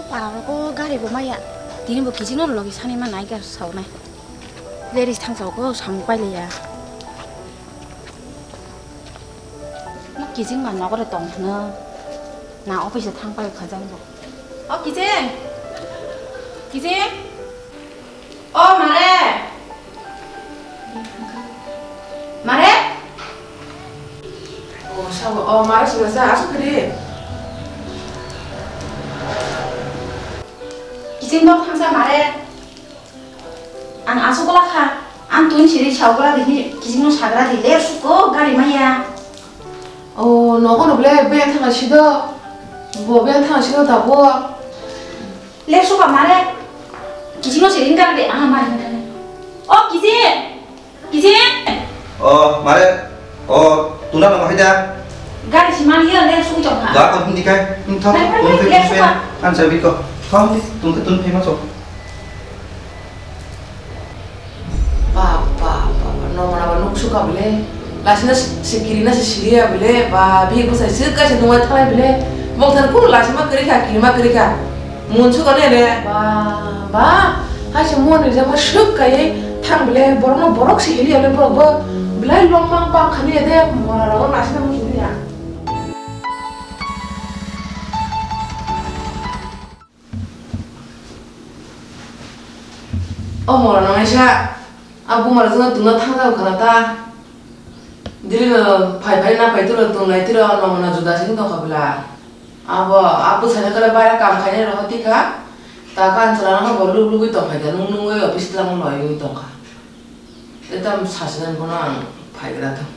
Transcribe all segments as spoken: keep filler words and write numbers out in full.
Parao ko gari bo maya. Tini bo kijing no logi sani ma nai gar saunai. Leri thang chao ko samung pai le ya. Mo kijing ma nogo re tong hwno. Na office thang pai kha jang bo. O kijing. Kijing. O mare. Mare? O sabo, o mare sila sa, asuk kiri. Kijing bo thang sa mare. Ang asuk la kha. Ang tun siri saukra di, kijing no sagra di, le suko gari maya. O nogo no ble, be thang si do. Bo be thang si do ta bo. Le suka mare. Kijing no siring kar de, ah, mare, mare. O, kijing. Kijing. O, mare. O, tuna no mahai da. Gari si mani ya, le suki tong ha. Da kon hindi kai. Hmm, thok, Mare, mare, kun mare, le suka. An sabi ko. Thok, tun ke tun phe ma so. Ba, ba, ba, ba, no, mana ba nuk suka bele. Lasina si-, sikiri na si siriya bele, ba, bi ko sai sik kai se nungwa thalai bele. Mong than kuru lasima kiri kha, kiri ma kiri kha. Mun suka ne le, ba, ba, hai se mon ni jama suk kai thang bele, borok no borok si hili ale borok bo. Belai long mang pang khani ade, mora ro lasina mun siriya. O mora nang aisa, a buma rok jano tungna thang jao khana ta. Dili no phai phai na phai turo tongnai tiro no mona juda sing tong kha bwla. Abo, a bwsai no kale baira kam khainai rok tikha. Ta kan chwla no bo luk lugui tong kha, nung nungui office tlang no oi tong kha. Tei tamo sasinani bono ang phaigra thung.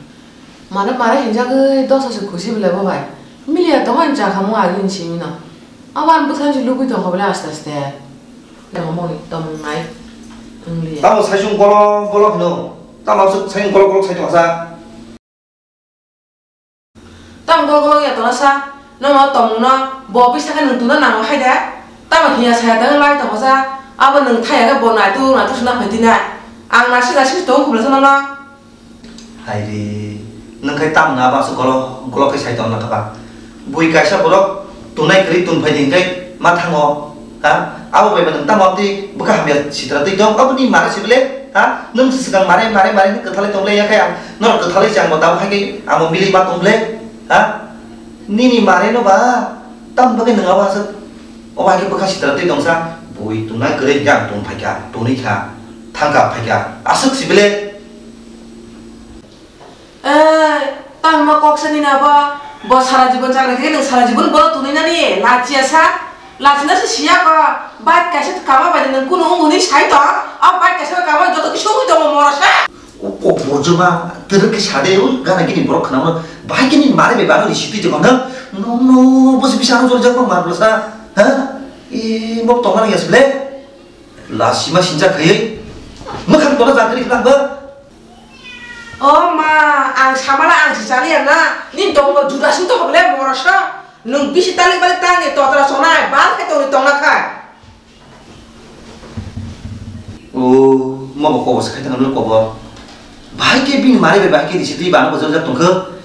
Mane mare hinjagwi dosa se khusi bwlai bo bai. Miliya tongmani chakhamung agini simi no. Abo ani bwskango se lugui tongkha bwlai aste aste. Tongmani tongmung nai wngliya. Tamo saisung golok golok hino. Tamo aswk saisung golok golok sai tongsa. Tamo gol gol ya tona sa, nono tongmung no bo bisa khe nwng tuna nango hai de. Tamo hiya saya tang lai tong sa, abo nwng thaya khe bo naitu naitu suna phai tina. Ang nasi nasi tong khubla sa nono. Hai re, nwng khai tamo na ba su golo golo khe sai tong na kha ba. Bui kaisa borok tunai kwrwi tun phai di hingkai ma thango. Ha? Abo bai ba nwng tamo amtwi bwkha hamya sitra twi tong? Aboni mare sibile? Ha? Nwng swkang mare, mare, mare hwnwi kwthalai tong le ya khe ang norok kwthalai se ang bo tabuk hai khe ang bo milwi ma tong le? Ha? Nini mare no ba? Tamo bagwi nwng abo aswk? Obo hai khe bwkha sitra twi tong sa? Bui tunai kwrwi hwnkhe ang tun phai kha, tunwi kha, thang kha phai kha. Aswk sibile? Ei, tamo kok sani na bo, bo sara jibon chakri khe nwng sara jibon bo tunui nani, lachiya sa, lachina se siya ko, bike kaisa kama bai nwng kunu wngwi sai tong, o bike kaisa kama joto khe songwi tongo mora sa. O kok borjoma, twrwk khe sade, o gana gini borok khwnama, bahai khe ni mare bai bano risi twi tongo nang, no, no, bo se bisa ano jor jak ma mar bwsa, ha? E, bo tonga nang yas ble? Lasima sinjak khaiwi, mwkhang tona jagri khwlak bo. O ma, ang samala ang si chaliya na, nini tongbo juda sing tongbo le morasa. Nwng bisi talik balik tangni totra sonai, bal khai tongni tongna khai. O, mo bo kobo se khai tangno kobo. Bahai khe bini mare bai bahai khe risi twi bana bo jorjak tongkho.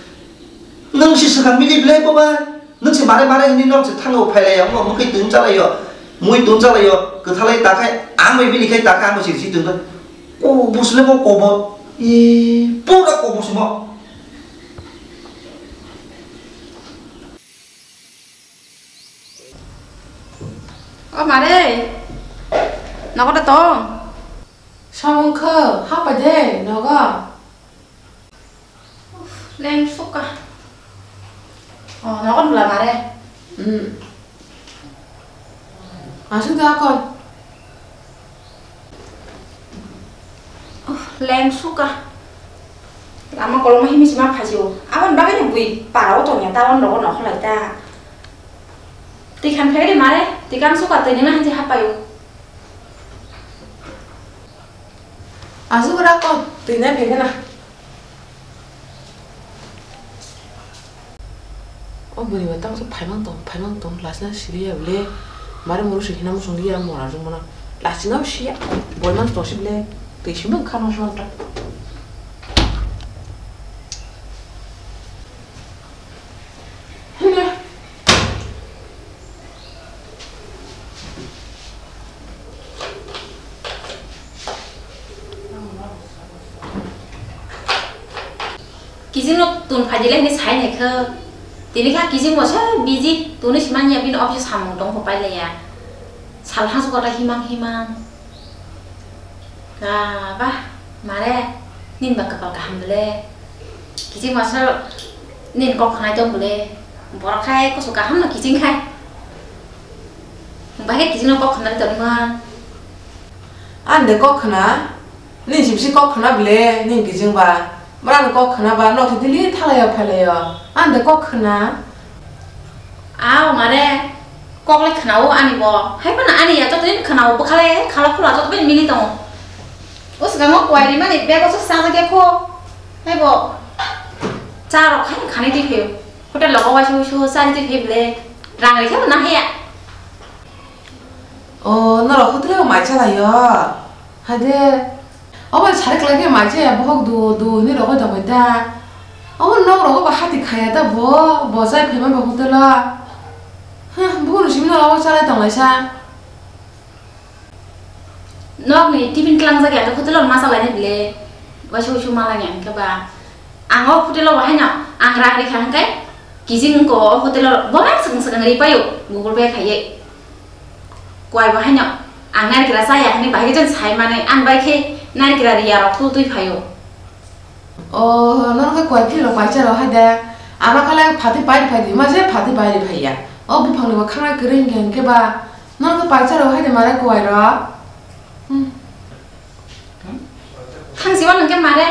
Nwng si swkang mili belai bo bai. Nwng se mare mare hwnwi norok se thango phailai ya, wngkha mwkhwi tun chalai yo, mui tun chalai yo, kwthalai ta khai, ang bai bini khai ta khai, ang bai se risi tun bai. O, buslemo kobo, e, pura kobo simo. O mare, nogo da tong? Samung kho, hapai de, nogo. Leng suka. Oh, nogo nula mare. Hmm. Asuk da kon. Oh, leng suka. Lama koloma himi sima phajio. Abon bagani bui parao tongya, tabon nogo nokholai ta. Tikhan phegri mare, tikang suka tini na hanji hapayo. Asuk da kon, tini phegna. O bwrwi bai tamo se phaimang tong, phaimang tong, lasina siriya bwle. Mare muru se hina musung liya mora jung mano. Lasina siya, boi mang tong si bwle. Twi simang kha nang song ta. Hina. Tini tun phaidi lai hinwi sai nai khe. Tini kha kijing bo se busy, tuni simanya bini office samung tong kho pailaiya. Sal hang suka ta himang himang. Ka bah, mare, nin ba kapal kaham bele. Kijing masa nin kok khanai tong bele. Borok khai kusu kaham no kijing khai. Bahai kijing no kok khanai tong ma. Ande kok khna, nin sibisi kok khna bele, nin kijing ba. Mara no kok khna ba, no thili thalaya phalayo. Ande kok khna. Aw mare, kok le khna o ani bo. Hai phano ani ya joto din khna o, bwkha le khala khula joto din mili tongo. O swkango kwai rimani bego se sajak ya kho. Hai bo. Cha rok khai khani twi phaio. Hotel logo waisa wuisu chari twi phai bele. Rang rikhe bo nahaya. O, norok hotel o mai chalaio. Hade. Obo sari kwlai khe mai chaya bohok du du hinwi rogoi tongbai ta. Obo nok rogo ba hati khaya ta bo, bo chai phaima bo hotel o. Huh, bukur simi no obo chalai tonglaisa. Nokni tiffin tlangjak ya, hotel o ma chalai ni bele. Waisa wuisu ma lai ya, hwnkhe ba. Ang o hotel o bo haino ang rang rikha hwnkhe, kijing wngkha o hotel o, bo nang swkang swkang ri paio, Google Pay khaiwi. Kwai bo haino ang narikra chaya hwnwi bahai khe sai manai, ang bai khe narikra riya rok tu twi phaio. O, nono khe kwai philirok paisa rok hai de. Ano khe le phatwi pai phai di, ma se phatwi pai phai ya. O buphang ni bo khangnai kwrwi hwnkhe hwnkhe ba. Nono khe paisa rok hai de mare kwai rok. Hmm. Thang si wano hwnkhe mare.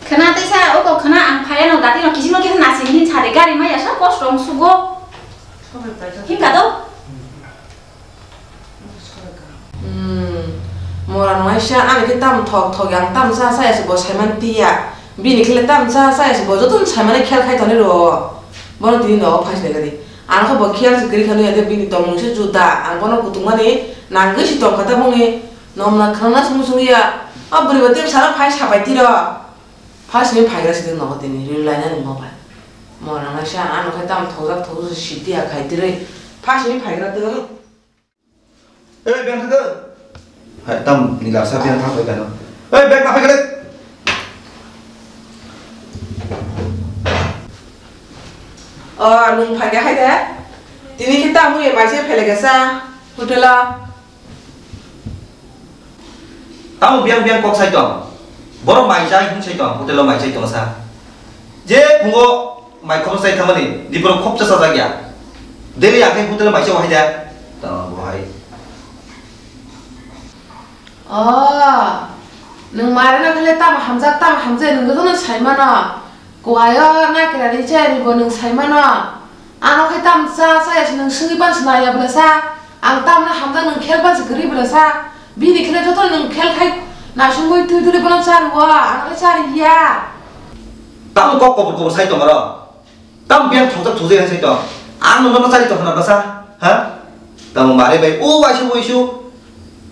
Khna tei sa, o kok khna ang phai ano dati no kiching no kisa nasi hin sa de gari ma ya sa post rong sugo. Him ka do? Hmm, mora nungnaisa ani khe tam thok thok yang tam cha cha ya se bo saiman tiya. Bini khe le tam cha cha ya se bo joto saimani khel khai toni ro. Bono tini nogo phai sinai kadi. Ang khe bo khel se kwrwi kha nui ya de bini tongmung se juda. Ang bono kutung mani nangwi si tong kha ta bongni nomna khana sung sung ya. A bwrwi bo tei sara phai sapai tiro. Phai sini phai gra si nogo tini ril lainani mobile. Mora nungnaisa ano khe tam thok jak thok si tiya khai tirwi. Phai sini phai gra tong. Ei, beng thangkhe. Hai, tam ni lasa beng thang bai kano. Ei, beng kapai kare. O, nung phai hai de. Tini kita mu ye mai se phele gasa. Hotel o. Tamo biang biang kok sai tong. Borok mai jai hwn sai tong, hotel o mai jai tong sa. Je phungo mai khorok sai thamani, di borok khop cha sajak ya. Deli akhai hotel o mai cha wahai da. Tamo bo hai. O, nung mare na khale tamo hamjak, tamo hamjak, nung jotono sai mano. Kuaio naikra ri chaya ni bo nwng sai mano. Ano khai tam cha chaya se nwng swngwi pan se naiya bwla sa. Ang tam na hamjak nwng khel pan se kwrwi bwla sa. Bini khe joto nwng khel khai nasungwi twi duli bono cha rwo. Ano khai cha ri ya. Tamo kok kobor kobor sai tong aro. Tam biang thokjak thokjak hai sai tong. Ang nwng no chari tong khna bwla sa. Ha? Tamo mare bai o waisa waisa.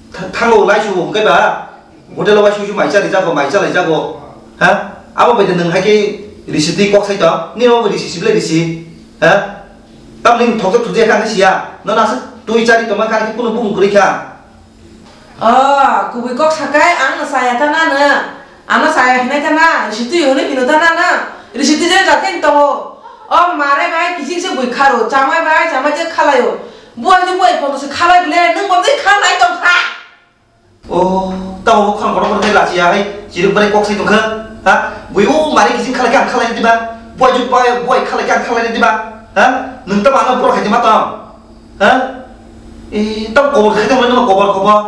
Tha-, thango lai su hwnkhe ba, hotel o waisa waisa mai cha ri jago, mai cha lai jago. Ha? Abo bai de nwng hai khe risi twi kok sai tong. Ni abo risi sible risi. Ha? Tam ni thok thok thuk je kha khe sia. No nasa twi chari tong ma kha khe kunu bung kwrwi kha. O, kubui kok sakai ang no saya ta na no. Ano saya hinai ta na, risi twi hwnwi hino ta na no. Risi twi je jakai tongo. O mare bai kiching se bui kharo, chamai bai chamai je khalaio. Buai je buai pono se khalai bile, nwng bo tei kha nai tong kha. O, tamo bo khon kotor kotor khe lachiya hai, chiruk bai kok sai tongkha. Ha? Bui o mari kiching khalai khe ang khalai diba? Buai juk bai buai khalai khe ang khalai diba? Ha? Nwng tamo ano borok hai ma tong? Ha? E, tam kobor khai tong nwng kobor kobor.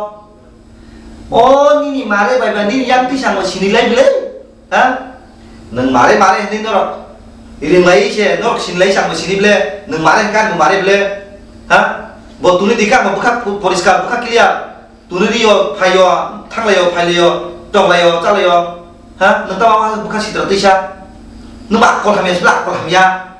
O nini mare bai ba nini yang twi sango sini lai bile? Ha? Nwng mare mare hini norok. Ring lai se norok sini lai sango sini bile? Nwng mare kan nwng mare bile? Ha? Bo tuni dikha bo bwkha poriskar bwkha clear. Tuni rio, phaio, thanglaio, phailaio, tonglaio, chalaio. Ha? Nwng tamo bwkha sitra tisa. Nwng ba kol hamya, sibla kol hamya.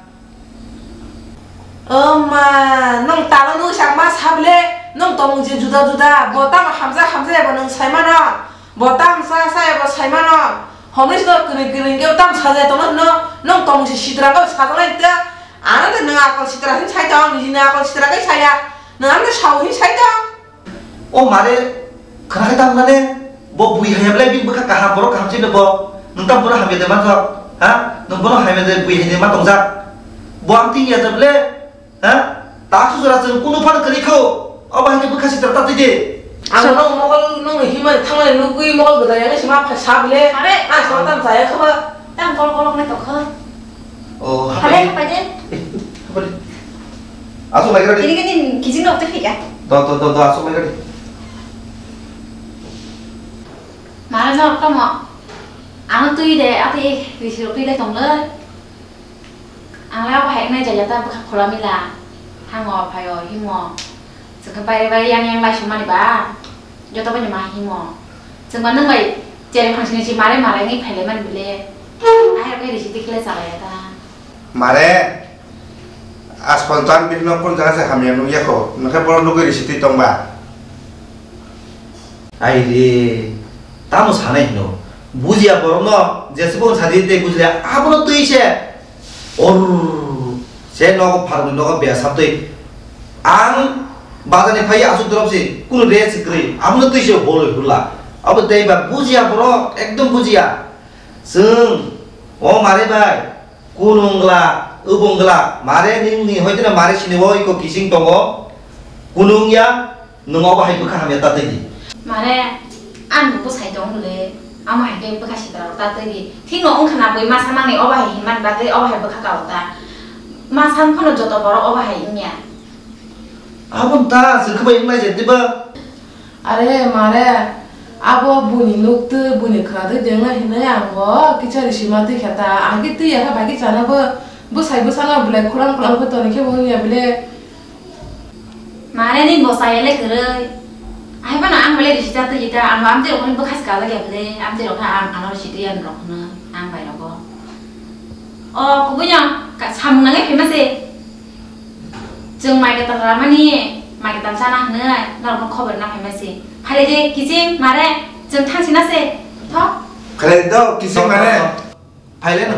O ma, nwng talo nwng sakma sable, nwng tongmung je juda juda, bo tamo hamjak hamjak abo nwng saimano, bo tamo sa sa abo saimano, homni sino kwrwi kwrwi khe tamo sajai tongno hino, nwng tongmung se sitra khe sajaknai ta, ano de nwng akol sitra hin sai tong, nini akol sitra khe saya, nwng ano sao hin sai tong. O mare, khwna khe tamo nane, bo bui haya belai bini bwkha kaham, borok kaham se bo, nwng tamo bono hamya de manjak. Ha? Nwng bono hai mede bui hai ma tongjak. Bo ang tin ya jable. Ha? Ta su jora chwng kunu phano kwrwi kho. Obo hai khe bwkha sitra ta twi de. Ang nong mokol nong himani thangmani nugwi mokol gwdai yang sima pha sable. Are. Ang sama tam saya kho ba. Tam kol kolok nai tokho. Oh, Hale, hapai. Hapai de. Hapai de. Asuk lai gari. Ini kan ini kijing rok teh ya. Do, do, do, do, asuk lai gari. Mare no tamo. Ano twi de, ati risi rok twi de tong le. Ang le abo hai nai jaya ta bwkha khola mila. Thango, phaio, himo. Chwng khe baire baire yang yang lai sumani ba. Joto bai ma himo. Chwng ba nwng bai chereng phangsini si mare mare ngi phaile man bile. Ai rok risi tikle chalai ta. Mare, aspal tan bihno kun jaga se hamya nukya kho. Nokhe boro nugwi risi twi tong ba. Ai re, tamo sanai hino. Bujiya borok no, jese bo sadi te bujiya, abono twi se. Or, se nogo pharmani nogo bia sabtwi. Ang bazar ni phai asuk drop si, kunu re si kwrwi. Abono twi se hol hula. Abo tei ba bujiya borok, ekdom bujiya. Chwng, o mare bai, kunu wngla, obo wngla, mare nini hoiteno mare sini o iko kising tongo. Kunu wngya, Nwng obo hai bwkha hamya ta twi di. Mare, ang bo bwsai tong le, amo hai khe bwkha sitra rok ta twi di. Thik no wngkha na bui ma samani obo hai hinmani bagwi obo hai bwkha ka ta. Ma sam phano joto borok obo hai wngya. Abo ta swkhe bai wngnai je diba? Are mare, abo buini nuk twi buini khwna twi de wngna hinwi ang bo kicha risi ma twi kha ta. Agi twi ya kha bai kicha no bo bwsai bwsano belai khorang khorang khe toni khe bo wngya bile. Mare ni bo chaya le kwrwi. Hai phano ang belai risi ta twi ta, ang amtwi rok ni bwkha se kajak ya bwle, amtwi rok khe ang ano risi twi ani rok hwno, ang bai rogo. O kubui no samung nangwi phaima se. Chwng mai kwtal ramani, mai kwtal chana hwnwi norok no khobor na phaima se. Phaile je kiching mare chwng thang sina se. Tho. Khalai do kiching mare. Phaile no.